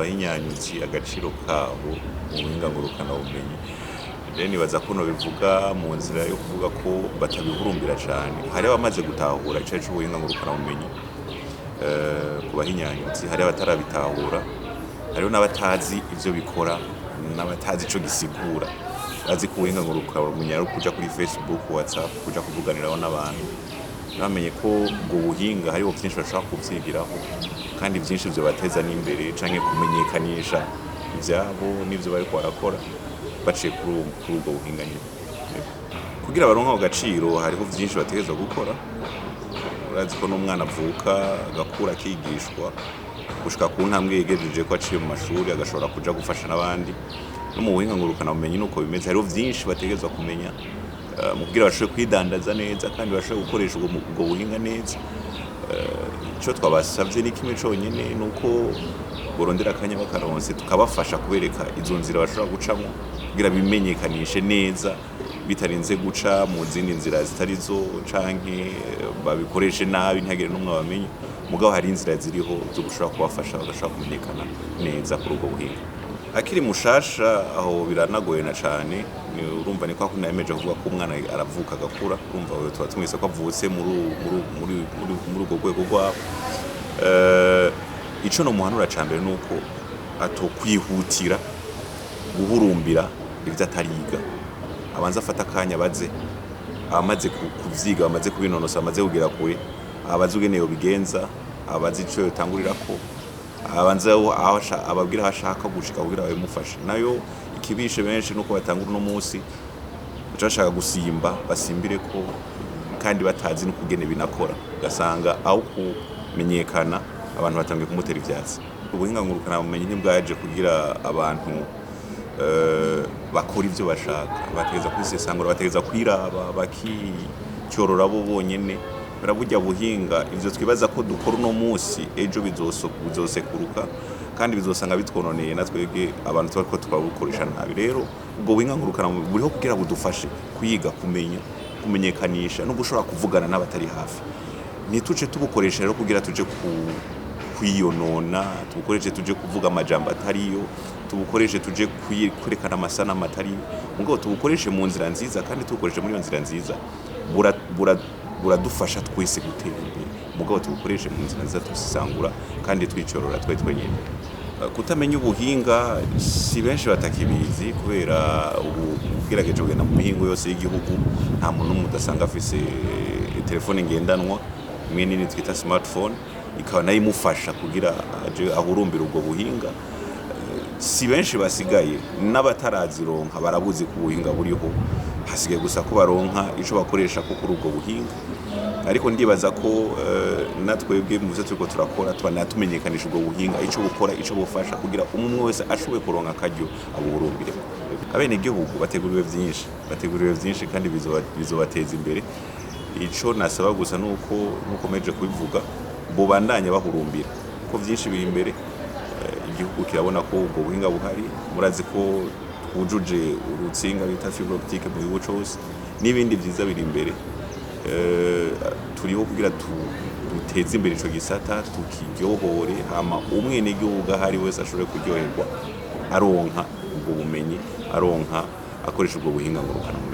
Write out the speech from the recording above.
Abahinyanyuzi agaciro kabo mu buhinga ngurukanabumenyi, rero nibaza ko nobivuga mu nzira yo kuvuga ko batabihurumbira cane. Hari abamaze gutahura icayi c'ubuhinga ngurukanabumenyi ku bahinyanyuzi, hari abatarabitahura, hariho n'abatazi ivyo bikora, n'abatazi ico gisigura. Bazi ko ubuhinga ngurukanabumenyi ari ukuja kuri Facebook, WhatsApp, kuja kuvuganiraho n'abantu. Bamenye ko ubwo buhinga hariho vyinshi bashobora kuvyigiraho, kandi vyinshi vyobateza n'imbere canke kumenyekanisha ivyabo n'ivyo bariko barakora baciye kuri ubwo buhinga nyene. Kugira baronke ako gaciro, hariho vyinshi bategerezwa gukora. Urazi ko n'umwana avuka agakura, akigishwa gushika ku ntambwe yegejeje ko aciye mu mashuri, agashobora kuja gufasha n'abandi. No mu buhinga ngurukanabumenyi nuko bimeze, hariho vyinshi bategerezwa kumenya mu kugira bashobore kwidandaza neza kandi bashobore gukoresha ubwo buhinga neza. Ico twabasavye ni kimwe conyene, nuko borondera akanya bakaronse, tukabafasha kubereka izo nzira bashobora gucamwo kugira bimenyekanishe neza, bitarinze guca mu zindi nzira zitari zo, canke babikoreshe nabi ntihagire n'umwe abamenya. Mugabo hari inzira ziriho zo gushobora kubafasha, bagashobora kumenyekana neza kuri ubwo buhinga. Akiri mushasha aho biranagoye na cane. Urumva ni kwa kundi nayemeje kuvuga ko umwana aravuka agakura. Urumva wewe tuba tumwise ko avutse muri urwo rwego rwabo. Ico nomuhanura ca mbere nuko atokwihutira guhurumbira ivyo atariga. Abanza afata akanya, baze abamaze kuvyiga, bamaze kubinonosa, bamaze kugera kure, abazi ingene yobigenza, abazi ico yotangurirako, abanza ababwira aho ashaka gushika kugira babimufashe. Nayo ikibishe benshi nuko batangura uno munsi baca bashaka gusimba, basimbire ko kandi batazi n'ukugene binakora, ugasanga aho kumenyekana abantu batangiye kumutera ivyatsi. Ubuhinga ngurukanabumenyi ntibwaje kugira abantu bakora ivyo bashaka. Bategereza kwisesangura, bategereza kwiraba, bakicyorora bo bonyene. Burya buhinga, ivyo twibaza ko dukora uno munsi, ejo bizosekuruka kandi bizosanga bitwononeye na twebwe abantu tuba ko turabukoresha nabi. Rero ubwo buhinga ngurukanabumenyi buriho kugira budufashe kwiga, kumenya, kumenyekanisha no gushobora kuvugana n'abatari hafi. Ntituce tubukoresha rero kugira tuje ku kwiyonona, tubukoreshe tuje kuvuga amajambo atariyo, tubukoreshe tuje kwerekana amasanamu atariyo. Mugabo tubukoreshe mu nzira nziza, kandi tubukoreshe muri iyo nzira nziza buradufasha twese gutera imbere. Mugabo tubukoreshe mu nzira nziza, tusisangura kandi twicorora twe twenyene. Kutamenya ubuhinga, si benshi batakibizi, kubera ubu ugerageje kugenda mu mihingo yose y'igihugu, nta muntu n'umwe udasanga afise telefone ngendanwa imwe nini twita smartphone, ikaba nayo imufasha kugira aje ahurumbira ubwo buhinga. Si benshi basigaye, n'abatarazironka barabuzi ko ubuhinga buriho, hasigaye gusa ko baronka ico bakoresha ko kuri ubwo buhinga. Ariko ndibaza ko na twebwe mu byo turiko turakora tubana tumenyekanisha ubwo buhinga, ico bukora, ico bufasha, kugira umwe wese ashoboye kuronka akaryo abuhurumbire. Abenegihugu bateguriwe vyinshi, bateguriwe vyinshi kandi bizobateza imbere. Ico nasaba gusa nuko nkuko meje kubivuga, bobandanya bahurumbira kuko vyinshi biri imbere. Igihugu kirabona ko ubwo buhinga buhari. Murazi ko twujuje urutsinga bita fibre optique mu gihugu cose, n'ibindi vyiza biri imbere. Turiho kugira duteze imbere ico gisata, tukiryohore, hama umwenegihugu ahari wese ashobore kuryoherwa, aronka ubwo bumenyi, aronka akoresha ubwo buhinga ngurukanabumenyi.